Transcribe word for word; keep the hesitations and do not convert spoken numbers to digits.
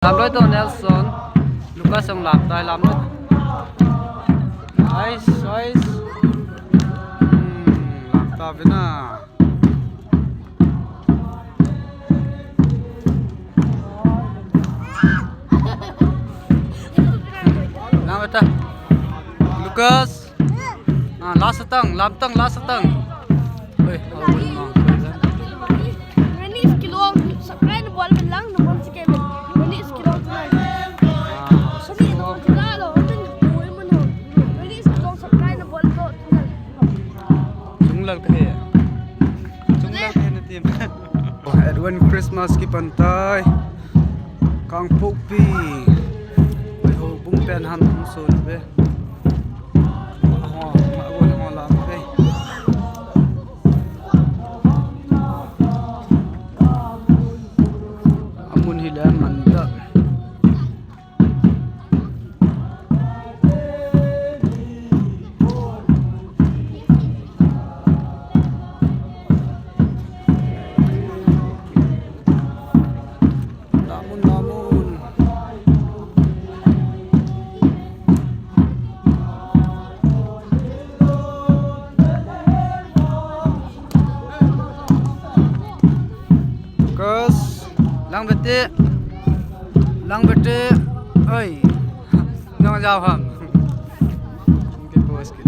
Lam loi to Nelson. Lucas jong lam tai, lam loi. Ice, ice. Hmm, lam ta vina. Lam ta. Lucas. Ah, last atang, lam tang, last atang. Oi, awan ma. Rani skill subscribe na bol lang, na bol si Kevin. Rani skill tonight. Ah, sani no jila lo, tin boy mo no. Rani skill subscribe na bol to tonight. Chunglal kahe. Chunglal kahe na team. Advance Christmas kipan tai. Kangpokpi. Oi ho, bung pen ham hung son ve. Ho, ma go ho lam ve. Amun hi le man da. Lamun, lamun. Lucas, lang bete, lang bete, oi, nang jao ham. Ke post ke.